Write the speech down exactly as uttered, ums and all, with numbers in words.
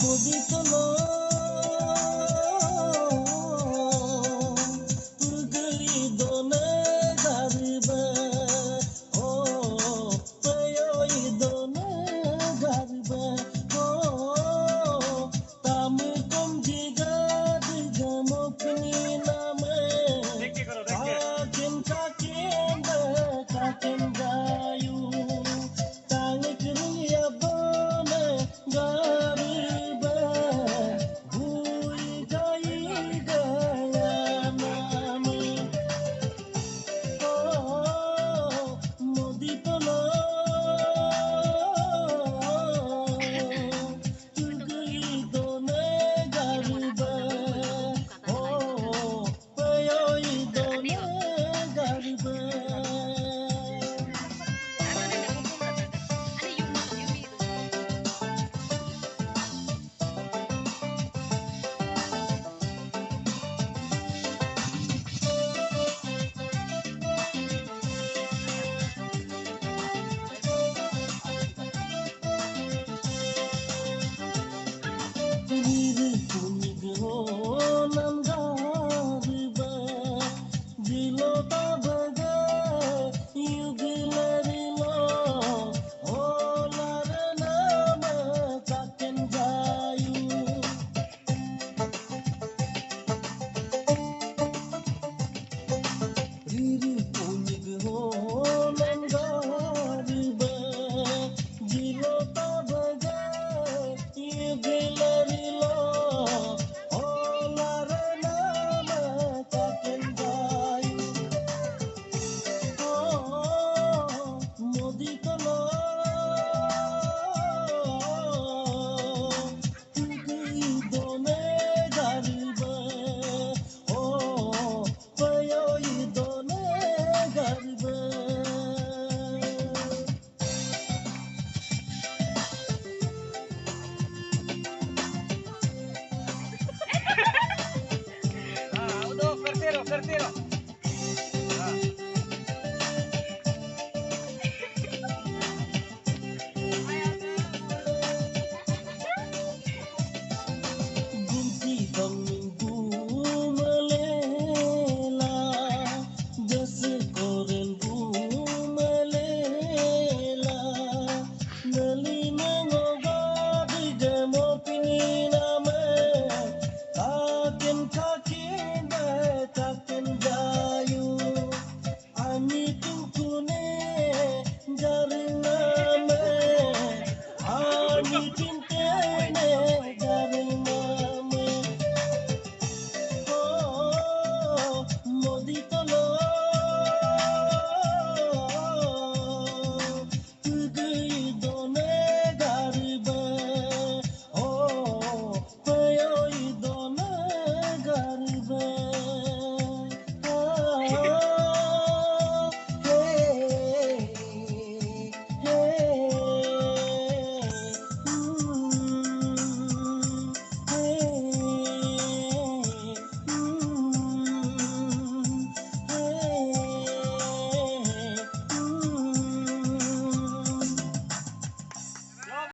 Modi tolo, pugri dona garba, oh, payoi dona garba, oh, tamu kom jiga diga mokni nama. Kakem kakem ba, kakem gayu. Tangik ria bone garba, bui gai gaya nama. Oh, Modi tolo, tugui done garba. Oh, payoi done garba. Riri kunyig honam garba, jilo tabaga, yugila rilo, ola ranama kaken jayu. Riri punyig honam garba, jilo tabaga, yugila rilo, ola ranama kaken jayu. Oh, Modi tolo, tugui done garba, oh, payoi done garba. Ah, udo, tercero, tercero. Ah. Gunti tongning gumalela, jase koren gumalela, nali mengoga digamo pininame, kaken kaken be kaken jayu, ani tungkune jar